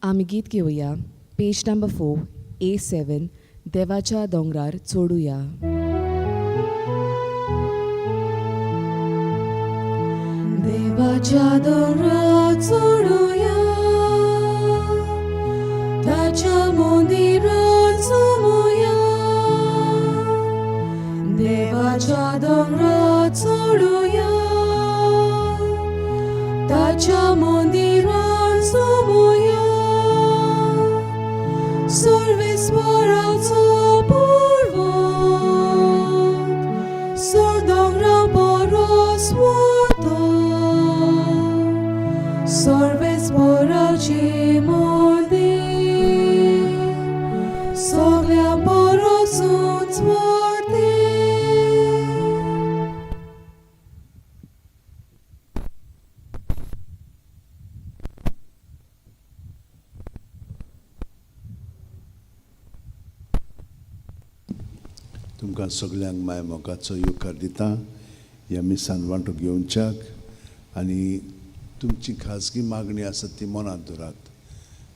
आमी गीत घेवया पेज नंबर 4 A7 देवाच्या दोंगरार चडुया. देवाच्या दोंगरार चडुया, ताच्या मंदिरात जमूया. देवाच्या दोंगरार चडुया, ताच्या मंदिरात जमूया. सर्वेस्वराचो पर्वत, सर दोंगरा परस वता. सर्वेस्वराचें मंदीर सगळ्या परस उंच वरतें. तुमकां सगल्यांक माय मोगाचो येवकार दिता ह्या मिसान वांटो घेवच्याक आनी तुमची खाजगी मागणी आसा ती मनांत धरात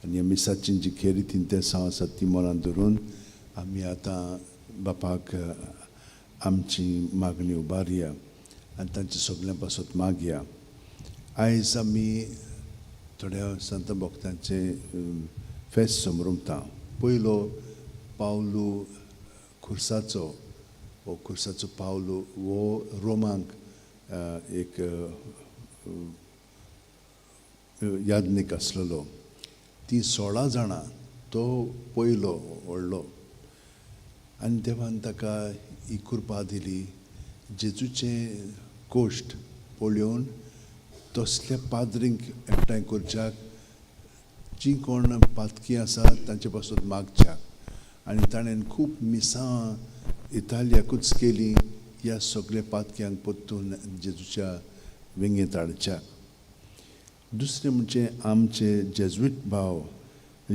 आनी ह्या मिसाची जी खेरीत इंतेसांव आसा ती मनांत धरून आमी आतां बापाक आमची मागणी उबारया आनी तांच्या सगल्यां पासत मागया. आयज आमी थोड्या संत भक्तांचे फेस्त समरमता. पयलो पावलू खुर्साचो, हो खुर्साचो पावलू हो रोमांक एक याज्ञीक आसलेलो. ती 16 जाणां तो पयलो व्हडलो आनी देवान ताका ही कृपा दिली जेजूचें कोश्ट पळोवन तसल्या पाद्रींक एकठांय करच्याक जीं कोण पातकी आसा तांचे पासून मागच्याक आनी ताणें खूब मिसां इतालियाकूच केली ह्या सगल्या पातक्यांक परतून जेजूच्या वेंगेंत हाडच्याक. दुसरें म्हणजे आमचे जेज्वीट भाव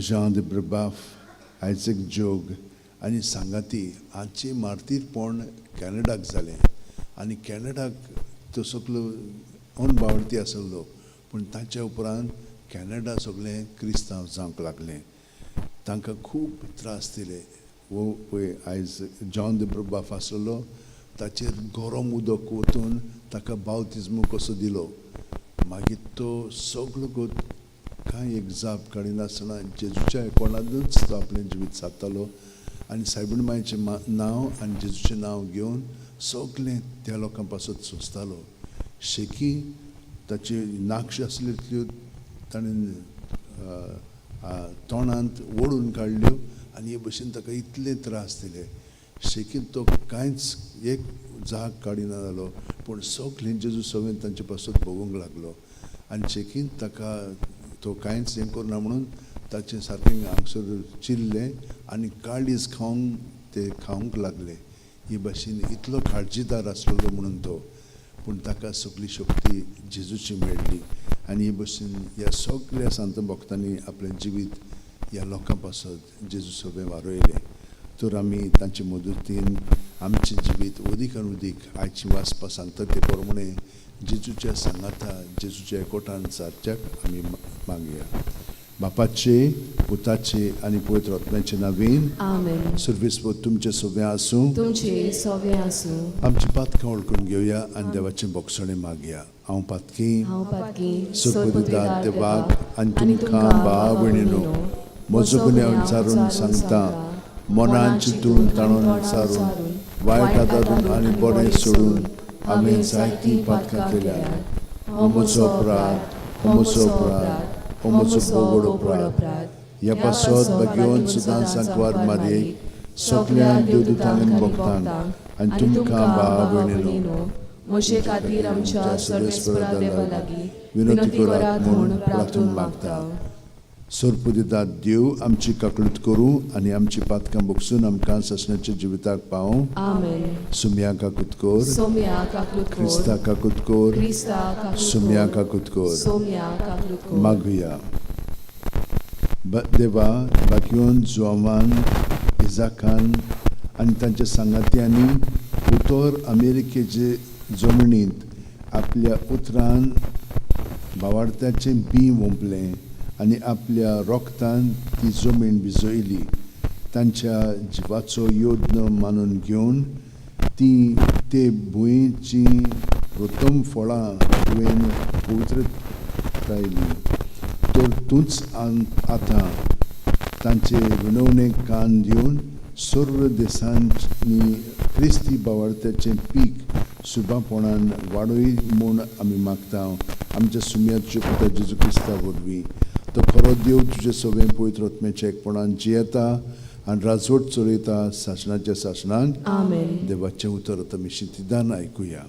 जां दे ब्रबाफ, आयझक जोग आनी सांगाती हांचें मार्तीरपण कॅनडाक जालें आनी कॅनडाक तो सगलो अनबावडती आसलो पूण ताच्या उपरांत कॅनडा सगळें क्रिस्तांव जावंक लागलें. तांकां खूब त्रास दिले. हो पळय आयज जॉन दे ब्रबाफ आसलो ताचेर गरम उदक वतून ताका बावतिज्म कसो दिलो. मागीर तो सगलो कांय एक जाप काडिनासतना जेजूच्या एकोणांतूच तो आपलें जिवीत सारतालो आनी सायबीण मांयचें नांव आनी जेजूचें नांव घेवन सगलें त्या लोकां पासत सोंसतालो. शेकी ताची नाक्ष आसल्यो त्यो ताणें तोंडांत ओडून काडल्यो आनी हे भशेन ताका इतले त्रास दिले. शेकी तो कांयच एक जाग काडिना जालो पूण सगलें जेजू सगळें तांचे पासत भोगूंक लागलो आनी शेकीन ताका तो कांयच हें करना म्हणून ताचें सारकें हांगसर चिरलें आनी काळीज खावंक ते खावंक लागले. ही भाशेन इतलो काळजीदार आसलेलो म्हणून तो, पूण ताका सगली शक्ती जेजूची मेळ्ळी आनी हे भशेन ह्या सगल्या संत भक्तांनी आपलें जिवीत ह्या लोकां पासत जेजू सगळें वारयलें. तर आमी तांचे मदतीन आमचें जिवीत अदीक आनी अदीक आयची वाचपा सांगता ते प्रमाणे जेजूच्या सांगाता जेजूच्या एकवटान सारच्याक आमी मागया. बापाचे, पुताचे आनी पवित्र आत्म्याचे नांवान आमेन. सर्वेस्पर तुमचें सगळें आसूं. तुमचे सगळें आसूं. आमची पातकां वळखून घेवया आनी देवाचें बोगसणें मागया. हांव पातकी हांव पातकी सोदपुतार देवाक आनी तुमकां भाव भयणीनो म्हजो गुन्यांव विचारून सांगता. मनान चिंतून ताणून सारून वायट आदारून आनी बरें सोडून हांवें जायतीं पातकां केल्यात. हो म्हजो अपराध, हो म्हजो अपराध, हो म्हजो भोव अपराध. ह्या पासत भाग्यवंत सुदां सांकवार मारयेक सगल्या देवदूतांक आनी भक्तांक आनी तुमकां भाव भयणीनो म्हजे खातीर आमच्या सर्वेस्परा देवा लागीं विनंती करात म्हूण प्रार्थून मागता. सोरपुदितात देव आमची काकळूत करूं आनी आमची पातकां बोगसून आमकां ससण्याच्या जिविताक पावूं. आमेन. सुमया काकूत कोर. सोम्या काकलूत कोर. क्रिस्ता काकूत कोर. क्रिस्ता काकलूत सुमया कोर. काकूत कोर. सोम्या काकलूत कोर. मागुया. देवा बाकियोन जुआवान इजाकान आनी तांच्या सांगात्यांनी उतर अमेरिकेचे जमनींत आपल्या उतरान भावार्थ्याचें बीं वोंपलें आनी आपल्या रोगतान ती जमीण भिजयली. तांच्या जिवाचो यज्ञ मानून घेवन तीं ते भुंयेचीं प्रथम फळां तुवें पवित्रतायलीं. तर तूंच आतां तांचे विनवणेक कान दिवन सर्व देशांनी क्रिस्ती भावार्थ्याचें पीक सुभापणान वाडय म्हूण आमी मागता, आमच्या सुमया तुज्या पुता जेजू क्रिस्ता वरवीं. तो खरो देव तुजे सवें पवित्र आत्म्याच्या एकपणान जियेता आनी राजवट चलयता सासणाच्या सासणाक. आमेन. देवाचें उतर आतां आमी शितिदान आयकुया.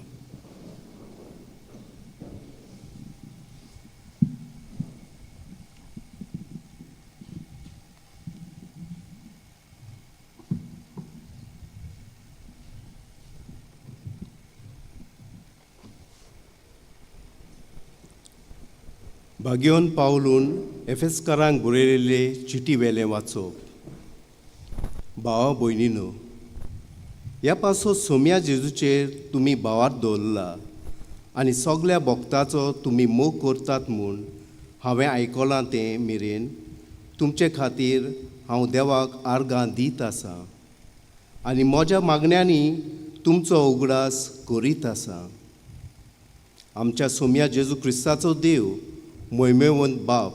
भाग्योन पावलून एफेस्कारांक बरयलेले चिटी वेलें वाचप. भावा भयणीनो, ह्या पासो सोम्या जेजूचेर तुमी भावार दवरला आनी सगल्या भक्ताचो तुमी मोग करतात म्हूण हांवें आयकलां तें मेरेन तुमचे खातीर हांव देवाक आर्गां दीत आसां आनी म्हज्या मागण्यांनी तुमचो उगडास करीत आसां. आमच्या सोम्या जेजू क्रिस्ताचो देव मोहिमेवंत बाप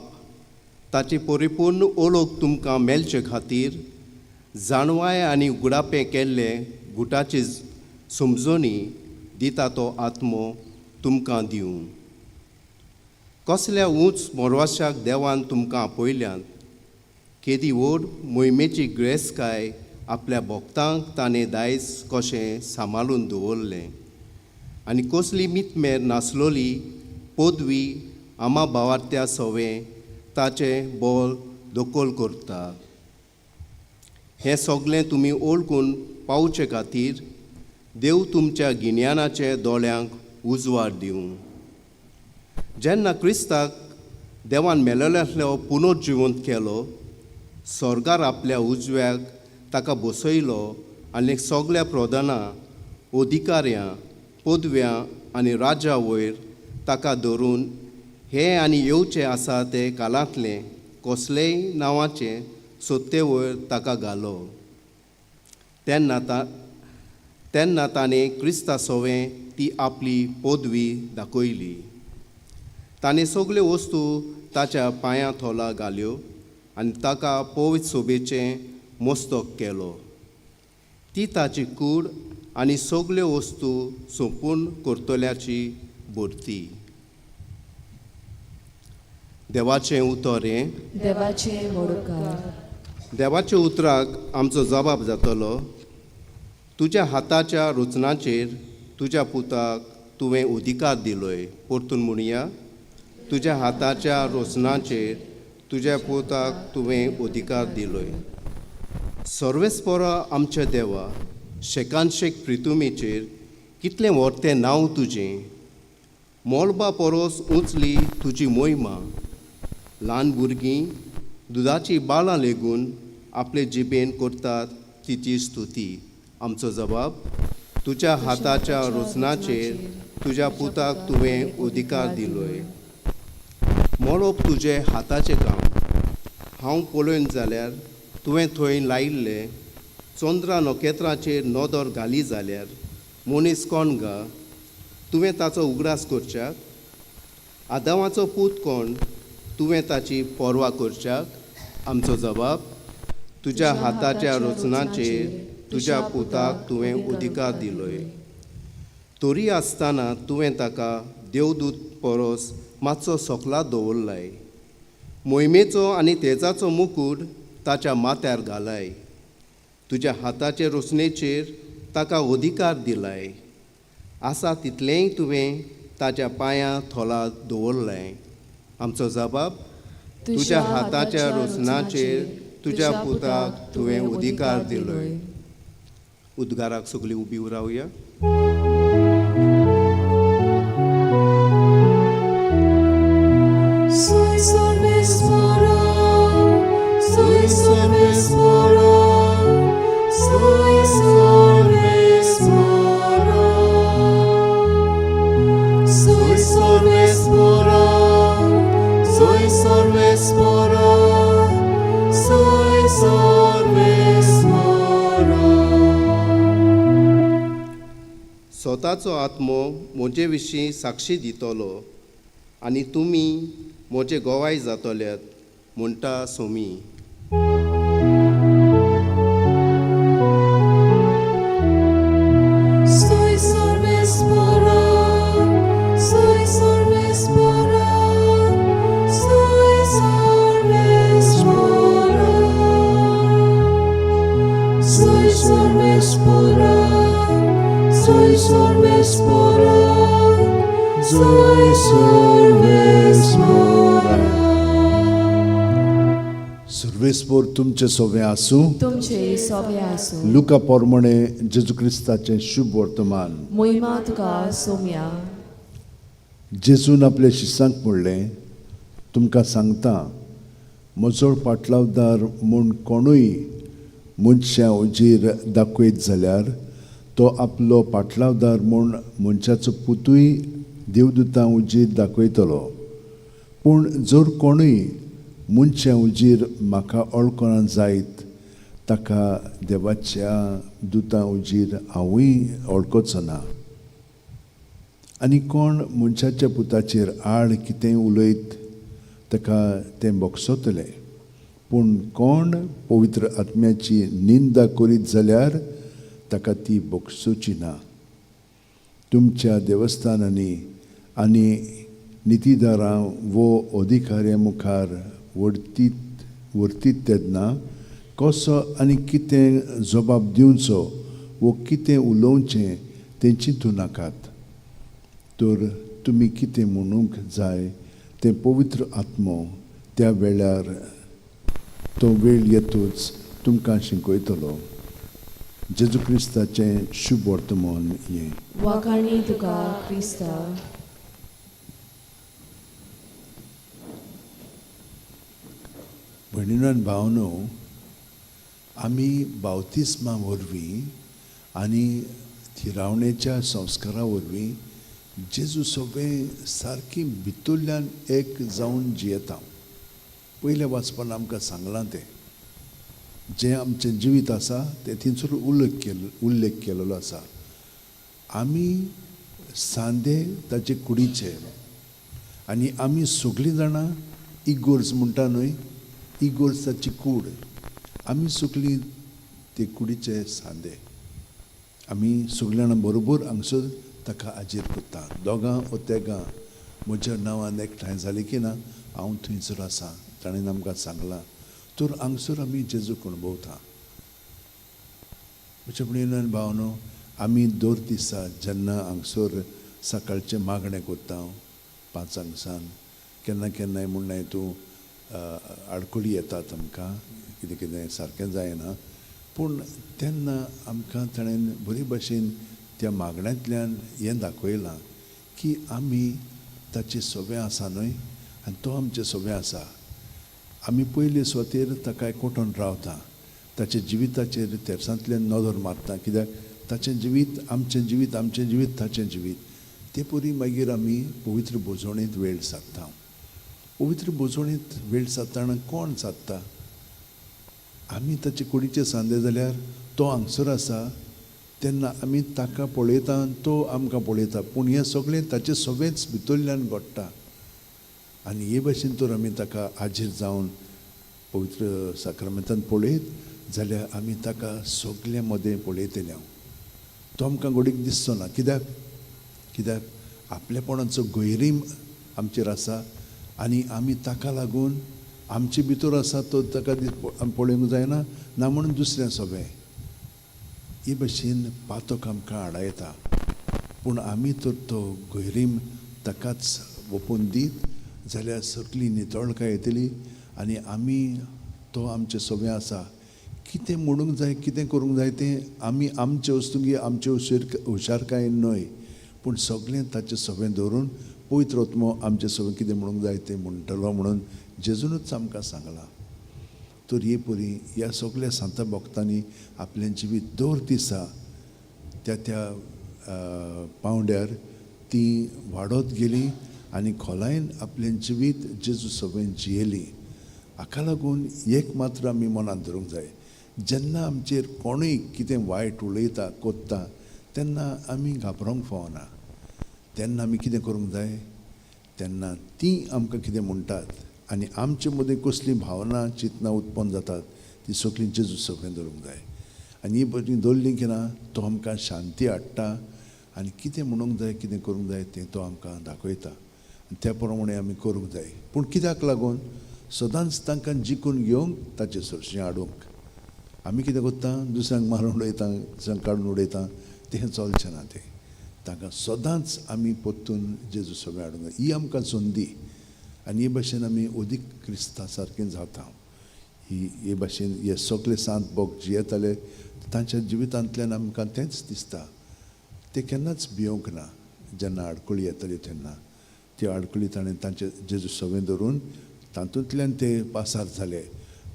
ताची परिपूर्ण ओळख तुमकां मेळचे खातीर जाणवाय आनी उगडापें केल्ले गुटाची समजणी दिता तो आत्मो तुमकां दिवं. कसल्या उंच मोरवाशाक देवान तुमकां आपयल्यात, केदी व्हड मोहिमेची ग्रेसकाय आपल्या भक्तांक ताणें दायज कशें सांबाळून दवरलें आनी कसली मितमेर नासलोली पदवी आमा भावार्त्या सवें ताचें बोल दखल करता. हें सगळें तुमी ओळखून पावचे खातीर देव तुमच्या गिन्यानाचे दोळ्यांक उजवाड दिवं. जेन्ना क्रिस्ताक देवान मेलेल्यांतलो पुनर्जिवंत केलो, स्वर्गार आपल्या उजव्याक ताका बसयलो आनी सगळ्या प्रधानां, अधिकाऱ्यां, पदव्यां आनी राजा वयर ताका धरून हे आनी येवचें आसा ते कालांतलें कसलेय नांवाचें सत्ते वयर ताका घालो. तेन्ना ताणें क्रिस्ता सवें ती आपली पदवी दाखयली. ताणें सगल्यो वस्तू ताच्या पांयां थोला घाल्यो आनी ताका पवित्र सोबेचें मस्तक केलो. ती ताची कूड आनी सगल्यो वस्तू सोंपून करतल्याची भरती. देवाचें उतर हें. देवाचें मोडकार. देवाच्या उतराक आमचो जबाब जातलो. तुज्या हाताच्या रचनाचेर तुज्या पुताक तुवें अधिकार दिलोय. परतून म्हणया, तुज्या हाताच्या रचनाचेर तुज्या पुताक तुवें अधिकार दिलोय. सर्वेस्परा आमच्या देवा, शेकानशेक प्रितुमेचेर कितलें व्हरतें नांव तुजें. मोलबा परस उंचली तुजी मोहिमा. ल्हान भुरगीं दुदाची बालां लेगून आपले जिबेन करतात तिची स्तुती. आमचो जबाब, तुज्या हाताच्या रचनाचेर तुज्या पुताक तुवें अधिकार दिलोय. मळब तुजें हाताचें काम. हांव पळोवन जाल्यार तुवें थंय लायिल्लें चंद्रा नखेत्राचेर नदर घाली जाल्यार मनीस कोण गा तुवें ताचो उगडास करच्याक? आदावाचो पूत कोण तुवें ताची पर्वा करच्याक? आमचो जबाब, तुज्या हाताच्या रचनाचेर तुज्या पुताक तुवें अधिकार दिलोय. तरी आसतना तुवें ताका देवदूत परस मातसो सोकला दवरलाय. मोहिमेचो आनी तेजाचो मुकूट ताच्या माथ्यार घालाय. तुज्या हाताचे रचनेचेर ताका अधिकार दिलाय. आसा तितलेंय तुवें ताच्या पांयां थोला दवरलाय. आमचो जबाब, तुज्या हाताच्या रचनाचेर तुज्या पुताक तुवें अधिकार दिलोय. उद्गाराक सगळीं उबी रावया. Soy सर्वेस्परा, soy सर्वेस्परा, soy सर्वेस्परा. Soy सर्वेस्परा, soy सर्वेस्परा, स्वताचो आत्मो म्हजे विशीं साक्षी दितलो आनी तुमी म्हजे गोवाय जातल्यात म्हणटा Somi. Soy sorvespora, soy sorvespora, soy sorvespora. Soy sorvespora, soy sorvespora, soy sorvespora. सर्वेस्पोर तुमचे सोवे आसूं. तुमचे सोबे आसूं. लुका पोरमणे जेजू क्रिस्ताचें शुभ वर्तमान. मोहिमा तुका सोम्या. जेजून आपल्या शिसांक म्हणलें, तुमकां सांगता, म्हजो पाटलावदार म्हूण कोणूय मनशां उजीर दाखयत जाल्यार तो आपलो पाटलावदार म्हूण मनशाचो पुतूय देवदूतां उजीर दाखयतलो. पूण जर कोणूय मनशां उजीर म्हाका वळखना जायत ताका देवाच्या दुतां उजीर हांवूय वळखचो ना. आनी कोण मनशाच्या पुताचेर आड कितेंय उलयत ताका तें भोगसतलें, पूण कोण पवित्र आत्म्याची निंदा करीत जाल्यार ताका ती भोगसोची ना. तुमच्या देवस्थानांनी आनी नितीदारां वो अधिकाऱ्यां मुखार व्हरतीत तेन्ना कसो आनी कितें जबाब दिवचो वो कितें उलोवचें तें चिंतू नाकात, तर तुमी कितें म्हणूंक जाय तें पवित्र आत्मो त्या वेळार तो वेळ येतूच तुमकां शिकयतलो. जेजू क्रिस्ताचें शुभ वर्तमान हें. वाखाणी तुका क्रिस्ता. भयणीनो आनी भावनो, आमी बावतिस्मा वरवीं आनी थिरावणेच्या संस्कारा वरवीं जेजू सगळें सारकी भितरल्यान एक जावन जियेता. पयल्या वाचपान आमकां सांगलां तें जें आमचें जिवीत आसा तें थंयसर उल्लेख केलेलो आसा. आमी सांदे ताचे कुडीचे आनी आमी सगळीं जाणां इगोर्ज म्हणटा न्हय, इगोर्ज ताची कूड, आमी सगळीं ते कुडीचे सांदे. आमी सगळीं जाणां बरोबर हांगसर ताका हाजीर करता. दोगां ओ तेगां म्हज्या नांवान एकठांय जालीं की ना हांव थंयसर आसा, ताणें आमकां सांगलां. तर हांगसर आमी जेजूक अणभवता. म्हज्या भयणीनो भावनो, आमी दर दिसा जेन्ना हांगसर सकाळचें मागणें करता 5 सान, केन्ना केन्नाय म्हणनाय तूं आडखळी येतात आमकां, कितें कितें सारकें जायना, पूण तेन्ना आमकां ताणें बरे भाशेन त्या मागण्यांतल्यान हें दाखयलां की आमी ताचे सोबे आसा न्हय आनी तो आमचे सोबे आसा. आमी पयले सुवातेर ताका एकवटून रावता, ताच्या जिविताचेर तेरसांतल्यान नदर मारता, कित्याक ताचें जिवीत आमचें जिवीत, आमचें जिवीत ताचें जिवीत. ते परी मागीर आमी पवित्र भोजवणेंत वेळ सादता. पवित्र भोजवणेंत वेळ सादतना कोण सादता? आमी ताचे कुडीचे सांदे जाल्यार तो हांगसर आसा तेन्ना आमी ताका पळयता आनी तो आमकां पळयता, पूण हें सगळें ताचें सगळेंच भितरल्यान घडटा. आनी हे भाशेन तर आमी ताका हाजीर जावन पवित्र साक्रामेंतान पळयत जाल्यार आमी ताका सगळ्यां मदें पळयतले. हांव तो आमकां घडीक दिसचो ना, कित्याक कित्याक आपलेपणाचो गैरीम आमचेर आसा आनी आमी ताका लागून आमचे भितर आसा तो ताका पळोवंक जायना ना म्हणून दुसरें सगळें. हे भाशेन पातक आमकां आडायता, पूण आमी तर तो गैरीम ताकाच ओपून दीत जाल्यार सगळी नितळकाय येतली आनी आमी तो आमचे सगळें आसा. कितें म्हणूंक जाय, कितें करूंक जाय तें आमी आमचे वस्तुंगी आमचे हुशारकायेन न्हय, पूण सगळें ताचें सगळें दवरून पवित्र आत्मो आमचें सगळें कितें म्हणूंक जाय तें म्हणटलो म्हणून जेजूनच आमकां सांगलां. तर हे परी ह्या सगळ्या सांता भक्तांनी आपलें जिवीत दर दिसा त्या त्या पांवड्यार ती वाडत गेली आनी खोलायेन आपलें जिवीत जेजू सगळें जियेली. हाका लागून एक मात्र आमी मनांत धरूंक जाय, जेन्ना आमचेर कोणूय कितें वायट उलयता कोत्ता तेन्ना आमी घाबरोंक फावना. तेन्ना आमी कितें करूंक जाय, तेन्ना तीं आमकां कितें म्हणटात आनी आमचे मदीं कसलीं भावना चिंतनां उत्पन्न जातात ती सगळीं जेजू सगळें दवरूंक जाय. आनी ही बरी दवरली की ना तो आमकां शांती हाडटा आनी कितें म्हणूंक जाय, कितें करूंक जाय तें तो आमकां दाखयता आनी त्या प्रमाणें आमी करूंक जाय. पूण कित्याक लागून सदांच तांकां जिखून घेवंक ताचे सरशीं हाडूंक. आमी कितें करता, दुसऱ्यांक मारून उडयता, दुसऱ्यांक काडून उडयता, तें चलचें ना. तें तांकां सदांच आमी परतून जेजू सगळें हाडूंक जाय. ही आमकां संदी आनी हे भाशेन आमी अदीक क्रिस्ता सारकें जाता. ही हे भाशेन हे सगळे सांत भोग जियेताले तांच्या जिवितांतल्यान आमकां तेंच दिसता. ते केन्नाच भियोंक ना. जेन्ना आडखळी येताल्यो तेन्ना त्यो आडखळी ताणें तांचे जेजू सगळें धरून तातूंतल्यान ते पासार जाले.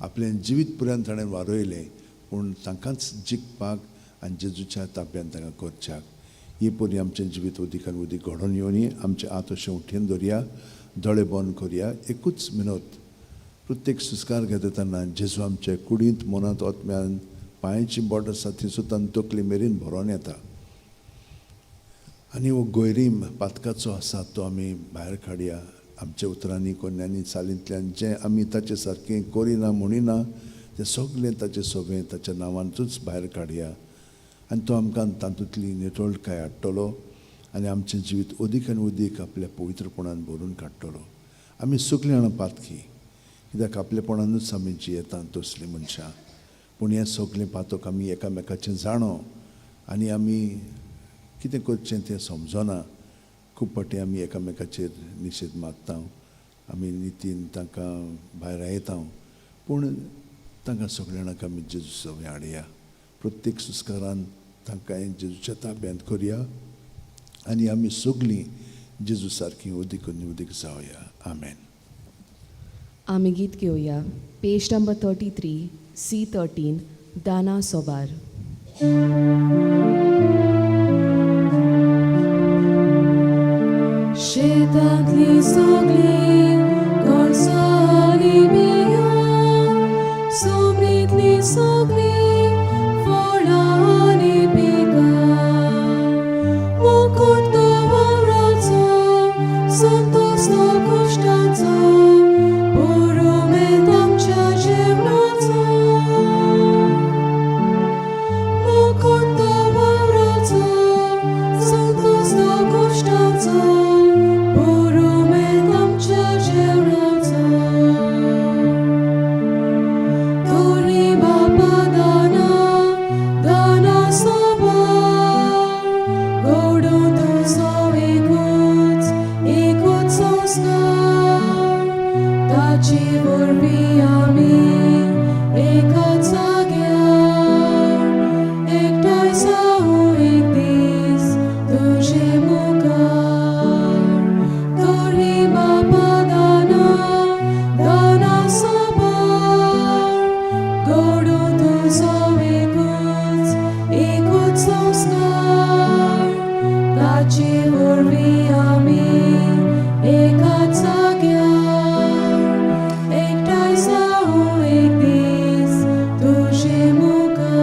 आपलें जिवीत पुराय ताणें वारयलें, पूण तांकांच जिखपाक आनी जेजूच्या ताब्यान तांकां करच्याक. ही परी आमचें जिवीत उदीक आनी उदीक घडोवन येवनी. आमचे हात अशें उठेन दवरया, दोळे बंद करया, एकूच मिनत. प्रत्येक संस्कार घेता तेन्ना जेजू आमचे कुडींत, मनांत, आत्म्यान, पांयाची बोट आसा थंय सुद्दां तकली मेरेन भरोन येता. आनी हो गोयरीम पातकाचो आसा तो आमी भायर काडया. आमच्या उतरांनी, कोन्यांनी, चालींतल्यान जें आमी ताचे सारकें करिना म्हणिना तें सगळें ताचें सोबें ताच्या नांवांतूच भायर काडया. आनी तो आमकां तातूंतली नितळकाय हाडटलो आनी आमचें जिवीत अदीक आनी अदीक आपल्या पवित्रपणान भरून काडटलो. आमी सगळीं जाणां पातकी, कित्याक आपलेपणानूच आमी जियेता तसलीं मनशां. पूण हें सगळें पातक आमी एकामेकाचें जाणो आनी आमी कितें करचें तें समजना. खूब फावटी आमी एकामेकाचेर निशेध मारता, आमी नितीन तांकां भायर येता, पूण तांकां सगळ्या जाणांक आमी जेजू सगळें हाडया. प्रत्येक संस्कारान तांकां जेजूच्या ताब्यांत करया आनी आमी सगळीं जेजू सारकीं उदीक आनी उदीक जावया. आमेन. आमी गीत घेवया. पेज नंबर 33, C 13, दाना सोबार. शेतांतली सगळी गोडसाली बियां, सोमणींतली सगळी फळां आनी पिकां, मुकूट तो वावराचो, संतोस तो कश्टाचो, पुरुमेंत आमच्या जेवणाचो. मुकूट तो वावराचो, संतोस तो कश्टाचो, पुरुमेंत आमच्या जेवणाचो. तोरी बापा दाना दाना सोबार, गोडून तुजो एकूच एकूच संस्कार, ताची वरवीं आमी एकाच जाग्यार एकठांय जावं एक दीस तुजे मुखार. तोरी बापा दाना दाना सोबार, गोडून तुजो एकूच एकूच संस्कार, ताची वरवीं आमी एकाच जाग्यार एकठांय जावं एक दीस तुजे मुखार.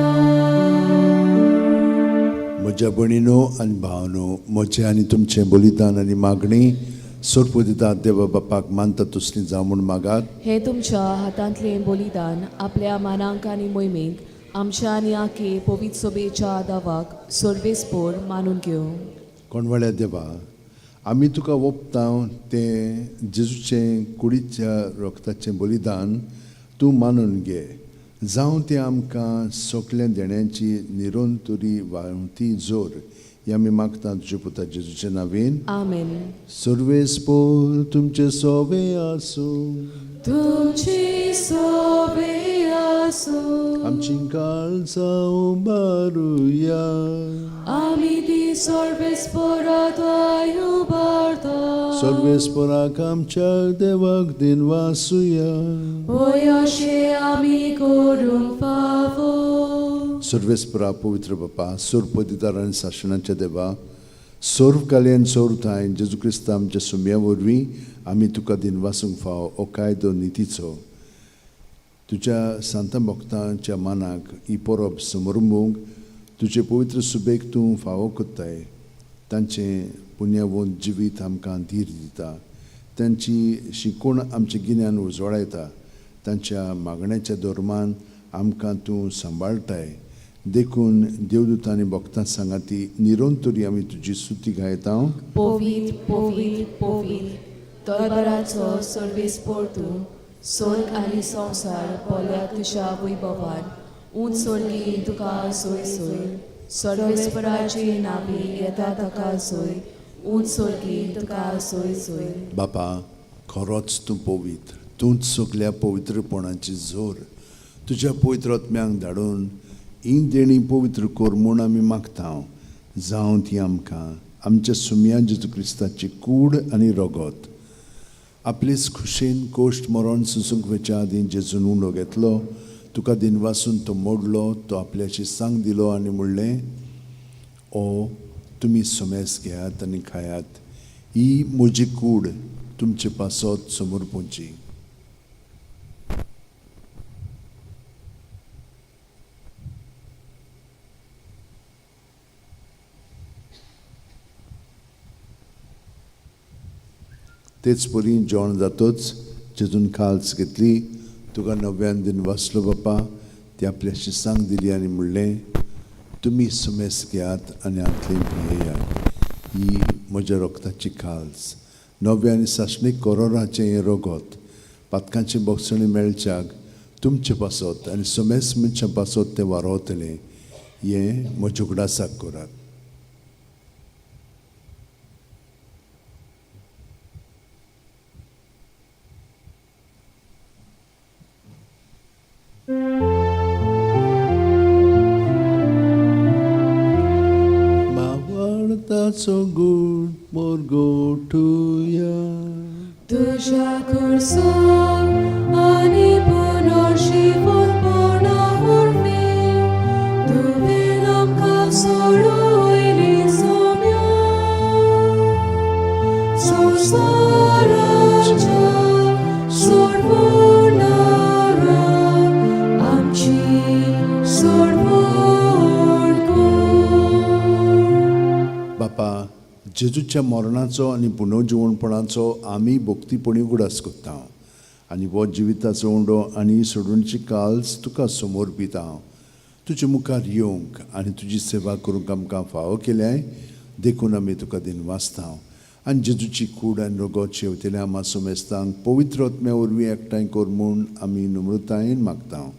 म्हज्या भयणीनो आनी भावनो, म्हजें आनी तुमचें बलिदान आनी मागणी सोरपदिता देवा बापाक मानता तसली जावं म्हूण मागात. हे तुमच्या हातांतलें बलिदान आपल्या मानांक आनी मोहिमेक आमच्या आनी आखे पवित्र सोबेच्या दावाक सर्वेस्पोर मानून घेवं. कोणवाळ्या देवा, आमी तुका ओंपता तें जेजूचें कुडीच्या रक्ताचें बलिदान तूं मानून घे. जावं तें आमकां सगल्या देण्यांची निरंतरी व्हांवती जोर. हें आमी मागता तुज्या पुता जेजूच्या नांवेन. आमेन. सर्वेस्पोर तुमचे सोवे आसूं. तुमची सोबे आसूं. आमची काळजां उबारुया. आमी ती सर्वेस्पोरात उबारता. सर्वेस्पोराक आमच्या देवाक दिनवासुया. होय, अशें आमी करूंक फावो. सर्वेस्परा, पवित्र बापा, सोरपदिदार आनी साशणाच्या देवा, सर्व काल्यान सोरताय जेजू क्रिस्ता आमच्या सुम्या वरवीं आमी तुका दिनवासूंक फावो हो कायदो नितीचो. तुज्या सांता भक्तांच्या मानाक ही परब समरंबूंक तुजे पवित्र सुबेक तूं फावो कोत्ताय. तांचें पुण्यावंत जिवीत आमकां धीर दिता, तांची शिकवण आमचें गिन्यान उजवाडायता, तांच्या मागण्याच्या धर्मान आमकां तूं सांबाळटाय. देखून देवदूतांनी भक्तां सांगाती निरंतरी आमी तुजी स्तुती गायता. पवित्र पवित्र पवित्र तलवाराचो सर्वेस्पोर तूं, स्वर्ग आनी संवसार पोल्या तुज्या वैभवान. उंच स्वर्गी तुका सोय सोय, सर्वेस्पराची नावी येता ताका सोय, उंच स्वर्गी तुका सोय सोय. बापा, खरोच तूं पवित्र, तूंच सगल्या पवित्रपणाची जोर. तुज्या पवित्र आत्म्यांक धाडून ही देणी पवित्र कर म्हूण आमी मागता. जावं ती आमकां आमच्या सुमया जेजू क्रिस्ताची कूड आनी रगत. आपलेच खुशेन कोश्ट मरण सुसूंक वचच्या आदीं जेजून उंडो घेतलो, तुका दिनवासून तो मोडलो, तो आपल्याची सांग दिलो आनी म्हणलें, ओ तुमी सुमेस घेयात आनी खायात, ही म्हजी कूड तुमचे पासत समोर पोवची. तेच परी जेवण जातच जेजून खाल्स घेतली, तुका नव्यान दिन वाचलो बापा, ती आपल्याशी सांग दिली आनी म्हणलें, तुमी सुमेस घेयात आनी हांतलें पियेयात, ही म्हज्या रगताची खाल्स, नव्या आनी सासणीक कोरोराचें हें रगत, पातकांची बोगसणी मेळच्याक तुमचे पासत आनी सुमेस मनशां पासत तें वारोवतलें, हें म्हज्या उगडासाक करात. मावळताचो गूण मोरगोठुया, तुज्या कुर्सान आनी पुनर्शिवपणा वरवीं तुवें आमकां सोडयली सोम्या. संवसाराच्या सोडवणारा आमची सोडवण कर. बापा, जेजूच्या मरणाचो आनी पुनर्जिवणपणाचो आमी भक्तीपणी उगडास करता आनी हो जिविताचो उंडो आनी सोडूनची काल्स तुका समोर पिता. तुजे मुखार येवंक आनी तुजी सेवा करूंक आमकां फावो केल्याय, देखून आमी तुका दिनवासता. आनी जेजूची कूड आनी रगत शेवतेल्या आमा सोमेस्तांक पवित्र आत्म्या वरवीं एकठांय कर म्हूण आमी नम्रतायेन मागता.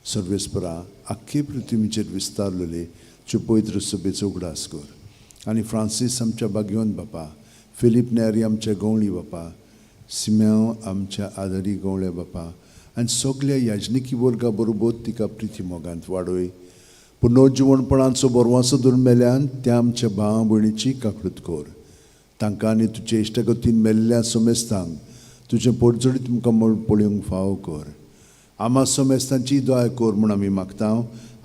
सर्वेस्परा, आख्खे पृथ्वीचेर विस्तारलेले तुजे पवित्र सभेचो उगडास कर आनी फ्रांसीस आमच्या बागयोन बापा, फिलीप नेरी आमच्या गवळी बापा, सिम्यांव आमच्या आदारी गवळ्या बापा आनी सगल्या याजनिकी वर्गा बरोबर तिका प्रिती मोगांत वाडय. पुनर्जिवणपणाचो बरवासो धरून मेल्यान त्या आमच्या भाव भयणीची काकळूत कर. तांकां आनी तुजे इश्टागतीन मेल्ल्या सोमेस्तांक तुजें पोटजोडीत तुमकां पळोवंक फावो कर. आमा सोमेस्तांची दया कर म्हूण आमी मागता.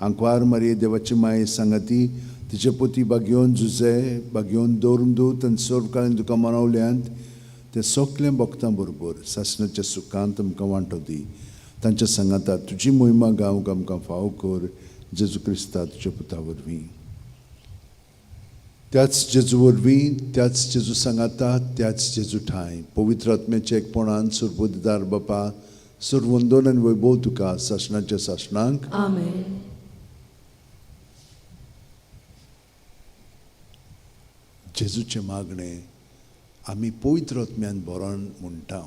आंकवार मारये देवाची माये सांगाती तिचे पोती बागयोवन जुजे बागयोवन दवरून दूत आनी सर्वकाळीन तुका मनवल्यांत ते सगळें भक्तां बरोबर सासणाच्या सुखांत तुमकां वांटो दी. तांच्या सांगाता तुजी मोहिमा गावंक आमकां फावो कर, जेजू क्रिस्ता तुज्या पुता वरवीं. त्याच जेजू वरवीं, त्याच जेजू सांगाता, त्याच जेजू ठांय पवित्र आत्म्याच्या एकपणान सुरबुद्दार बापा, सुरवंदन आनी वैभव तुका सासणाच्या सासणांक. आमेन. जेजूचें मागणें आमी पवित्र आत्म्यान भरोन म्हणटा.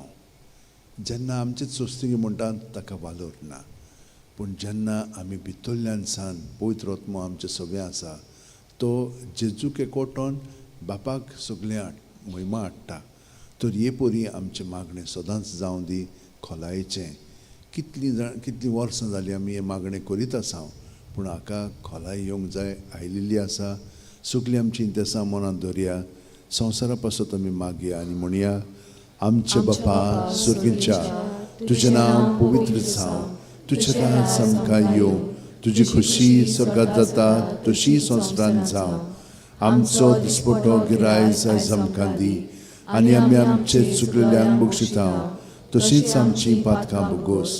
जेन्ना आमचे सोस्तिगी म्हणटा ताका वालोर ना, पूण जेन्ना आमी भितरल्यान सान पवित्र आत्मो आमचे सगळें आसा, तो जेजूक एकवटोन बापाक सगळें महिमा हाडटा. तर हे परी आमचें मागणें सदांच जावं दी खोलायेचें. कितलीं वर्सां जालीं आमी हें मागणें करीत आसा, पूण हाका खोलाय येवंक जाय आयिल्ली आसा. सगळीं आमची इंतेसां मनांत दवरया, संवसारा पासत आमी मागया आनी म्हणया, आमचे बापा सुर्गीच्या, तुजें नांव पवित्र जावं, तुजें राज आमकां येवं, तुजी खुशी स्वर्गात जाता तशी संवसारांत जावं. आमचो दिसपटो गिरायज आयज आमकां दी आनी आमी आमचे चुकलेल्यांक बक्षिता तशीच आमची पातकां भोगोस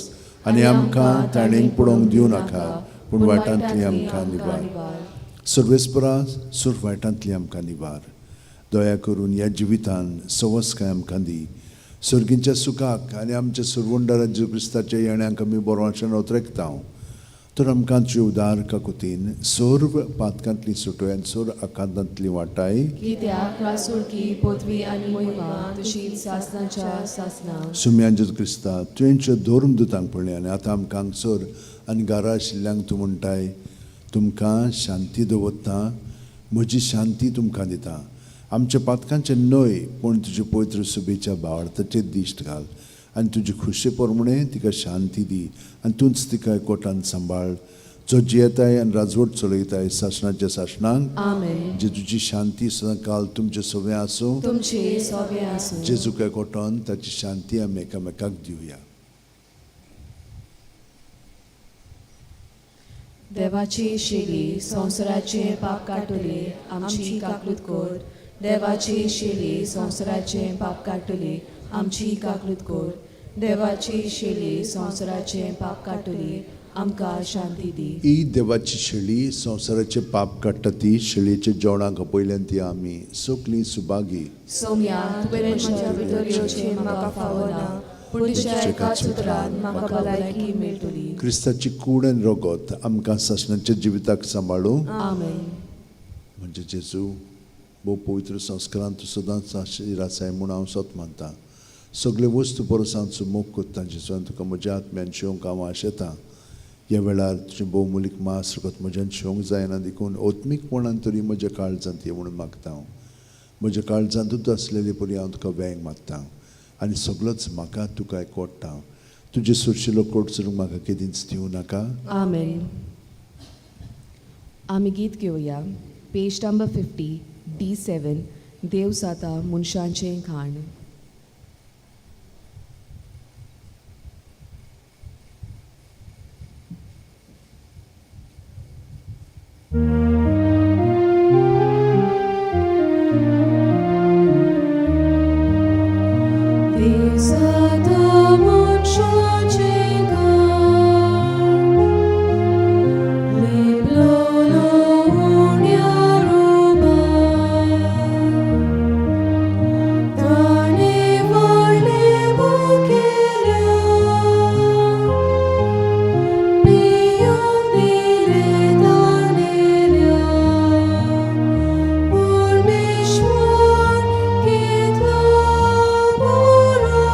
आनी आमकां ताणेंक पळोवंक दिवं नाका, पूण वाटांतली आमकां निवार. सर्वेस्परा सुर वायटांतली आमकां निवार. दया करून ह्या जिवितान सवसकाय आमकां दी. सर्गींच्या सुखाक आनी आमच्या सुरवंडारा जेजू क्रिस्ताच्या येण्याक आमी बरो आशेन ओतरेकता. तर आमकां तुजे उदार काकुतीन सर्व पातकांतली सुटोय आनी सर्व आकांतांतली वाटाय. कित्याक रासुळकी पदवी आनी मोहिमा तुशी सासनाच्या सासना. सुम्यान जेजू क्रिस्ता, तुवेंच्या धर्म दुतांक पळय आनी आतां आमकां हांगसर आनी घरा आशिल्ल्यांक तूं म्हणटाय, तुमकां शांती दवरता, म्हजी शांती तुमकां दिता. आमच्या पातकांचें न्हय पूण तुजे पवित्र सुबेच्या भावार्थाचेर दिश्ट घाल आनी तुजे खुशे प्रमाणे तिका शांती दी आनी तूंच तिका कोटान सांबाळ, जो जियेताय आनी राजवट चलयताय सासणाच्या सासणांक. आमेन. जेजूची शांती सदांकाल तुमचे सगळें आसूं. तुमचे सोबे आसूं. जेजूक कोटोन ताची शांती आमी एकामेकाक दिवया. देवाची शेली संवसाराचे पाप काडटली, आमची काकूत कर. देवाची शेली संवसाराचे पाप काडटली, आमची काकूत कर. देवाची शेली संवसाराचे पाप काडटली, आमकां शांती दी. ही देवाची शेळी संवसाराचे पाप काडटा ती शेळयेच्या जेवणाक आपयल्यान ती आमी सगळीं सुभागी. सोम्या, तुवें म्हज्या भितर येवचें म्हाका फावना, पूण तुज्या एकाच उतरान म्हाका भलायकी मेळटली. क्रिस्ताची कूड आनी रगत आमकां सासणाच्या जिविताक सांबाळूं. आमेन. म्हणजे जेजू, भोव पवित्र संस्कारान तूं सदांच आशीर आसाय म्हूण हांव सत मानता. सगळे वस्तू परस हांव तुजो मोग कोत्ता जेजू, आनी तुका म्हज्या आत्म्यान शिवंक हांव आशेतां. ह्या वेळार तुजें भोवमुलीक मास रगत म्हज्यान शिवंक जायना, देखून आत्मीकपणान तरी म्हज्या काळजांत ये म्हणून मागता हांव. म्हज्या काळजांतूच आसलेले परी हांव तुका वेंग मागता आनी सगळोच म्हाका तुका एकवडटा. तुजें सुरशिलो कोट म्हाका केदींच दिवं नाका. आमेन. आमी गीत घेवया, पेज नंबर 50 D7, देव जाता मनशांचें खाण. देव जाता मनशाचें खाण, लिपलोलो उण्या रुपान, ताणें व्हडलें मुखेल्या, पियोंक दिलें ताणेल्या. परमेश्वर कितलो बरो,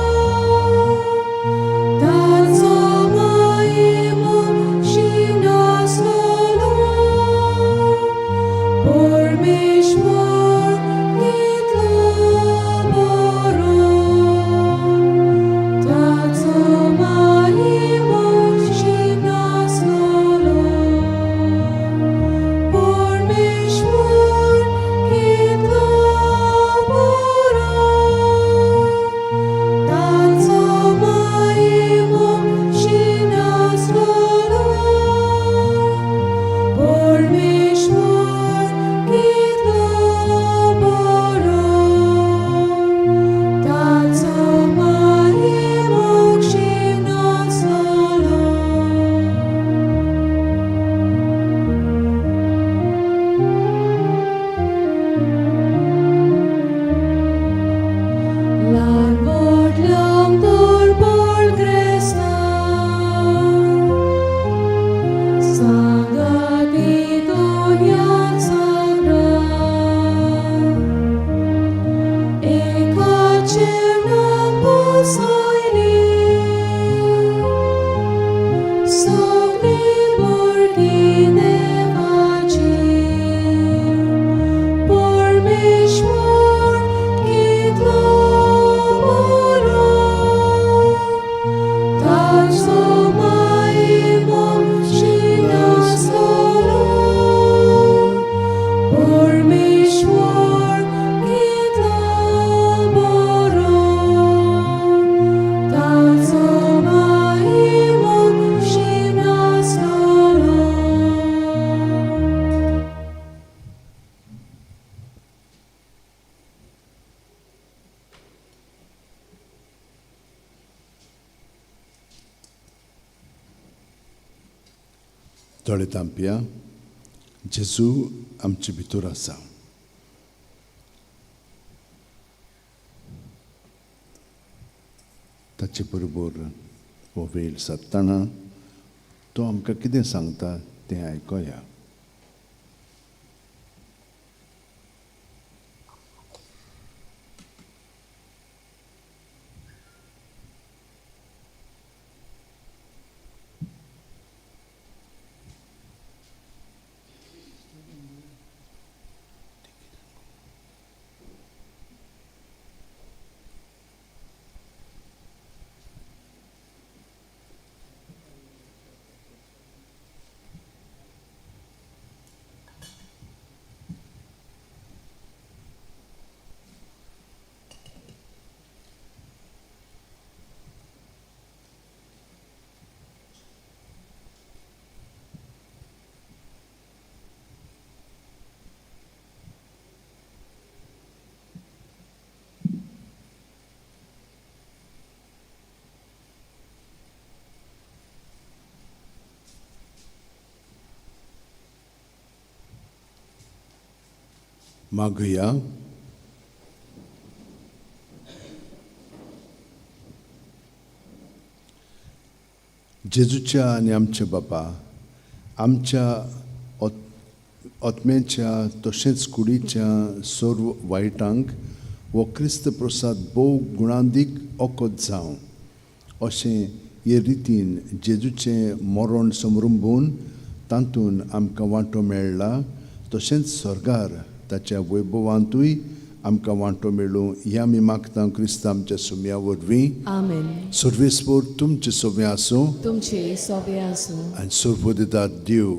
ताचो महिमो शिनासलो. परमेश्वर कितलो बरो, ताचो महिमो शिनासलो. परमेश्वर कितलो बरो, ताचो महिमो शिनासलो. परमेश्वर कितलो बरो, ताचो महिमो शिनासलो. ल्हान व्हडल्यांक दुर्बळ क्रिस्तांव, सांगाती दुनियांत सगळ्या, एका चेडवाक बसयली, सगळीं भुरगीं देवाचीं. परमेश्वर कितलो बरो, ताचो महिमो शिनासलो. परमेश्वर कितलो बरो, ताचो महिमो शिनासलो. दोळे तांपया. जेजू आमचे भितर आसा. ताचे बरोबर हो वेळ सादतना तो आमकां कितें सांगता तें आयकुया. मागुया. जेजूच्या आनी आमच्या बापा आमच्या आत्म्याच्या तशेंच कुडीच्या सर्व वायटांक हो क्रिस्त प्रसाद भोव गुणांदीक ओकद जावं अशें हे रितीन जेजूचें मरण समरुंबून तातूंत आमकां वांटो मेळ्ळा, तशेंच स्वर्गार ताच्या वैभवांतूय आमकां वांटो मेळूं ह्या आमी मागता क्रिस्त आमच्या सुम्या वरवीं. आमेन. सर्वेस्पोर तुमचे सोबें आसूं, तुमचे सोबें आसूं. आनी सर्वदितात देव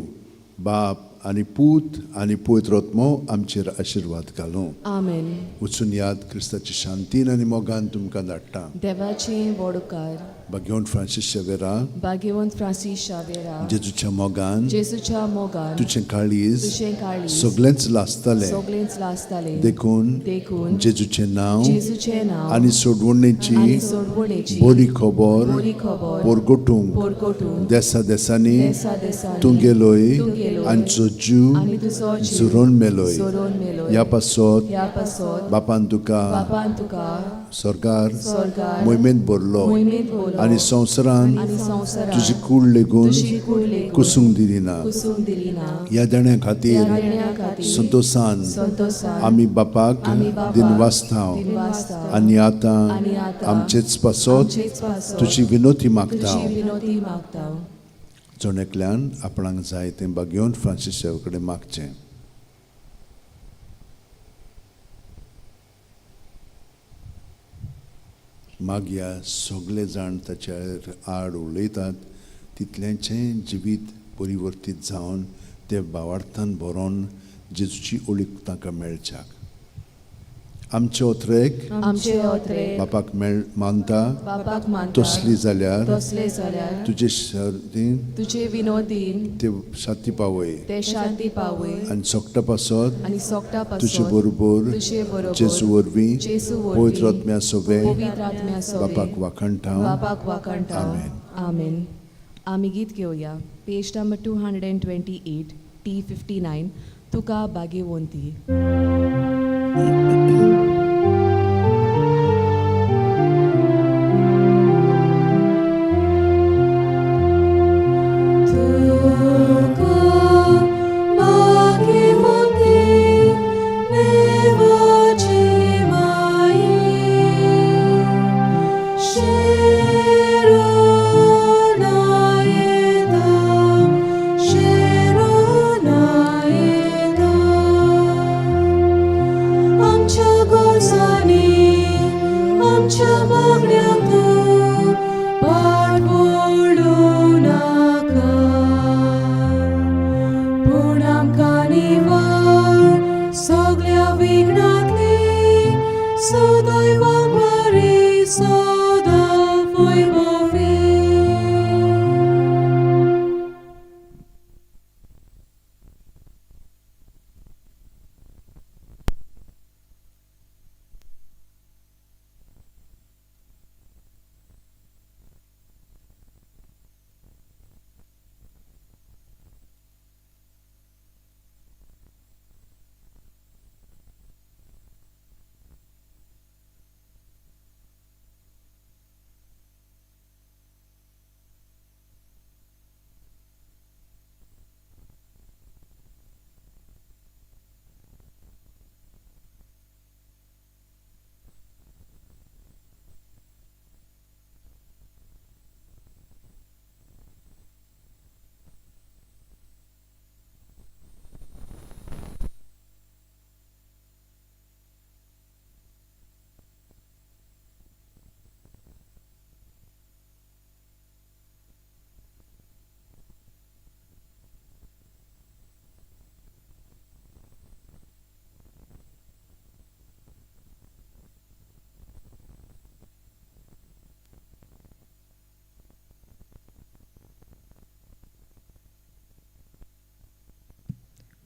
बाप आनी पूत आनी पवित्र आत्मो आमचेर आशिर्वाद घालूं. आमेन. वचून याद क्रिस्ताची शांतीन आनी मोगान तुमकां धाडटा. देवाचे वडोकार भाग्यवंत फ्रांसीस शेवेरा, भाग्यवंत फ्रांसीस शावेरा, जेजूच्या मोगान जेजूच्या मोगान तुजें काळीज तुजें काळीज सगळेंच लासतलें, सगळेंच लासतलें. देखून देखून जेजूचें नांव जेजूचें नांव आनी सोडवणेची आनी सोडवणेची बरी खबर बरी खबर परगटूंक परगटूंक देसा देसांनी देसा देसांनी तूं गेलोय तूं गेलोय आनी तुजो जीव आनी तुजो जीव झरोवन मेलोय. झरोवन मेलोय. ह्या पासत ह्या पासत बापान तुका बापान तुका सरकार स्वर्गार मोहिमेंत भरलो मोहिमेंत भरलो आनी संवसारान आनी संवसारान तुजी कूड लेगून तुजी कूड लेगून कुसूंक दिली ना. कुसूंक दिली ना. ह्या देण्या खातीर ह्या देण्या खातीर संतोशान संतोशान आमी बापाक आमी बापाक दिनवासता दिनवासता आनी आतां आनी आतां आमचेच पासत आमचेच पासत तुजी विनोती मागता. तुजी विनोती मागता. जण एकल्यान आपणाक जाय तें भाग्यवंत फ्रांसीस कडेन मागचें. मागया सगळे जाण ताच्या आड उलयतात तितल्याचें जिवीत परिवर्तीत जावन ते भावार्थान बरोवन जेजूची ओळख तांकां मेळच्याक. आमचे ओत्रेक आमचे ओत्रेक बापाक मेळ मानता बापाक मानता तसली जाल्यार तसले जाल्यार तुजे शर्तीन तुजे विनोदीन ते शांती पावय ते शांती पावय आनी सोकटा पासत आनी सोकटा पासत तुजे बरोबर तुजे बरोबर जेजू वरवीं जेजू वरवीं पवित्र आत्म्या सोबे पवित्र आत्म्या सोबे बापाक वाखणटा. बापाक वाखणटा. आमेन. आमेन. आमी गीत घेवया. पेज नंबर 228 T59 तुका Bhagyavanti.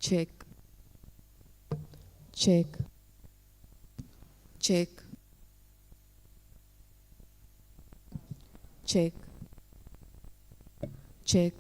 Check. Check. Check. Check. Check.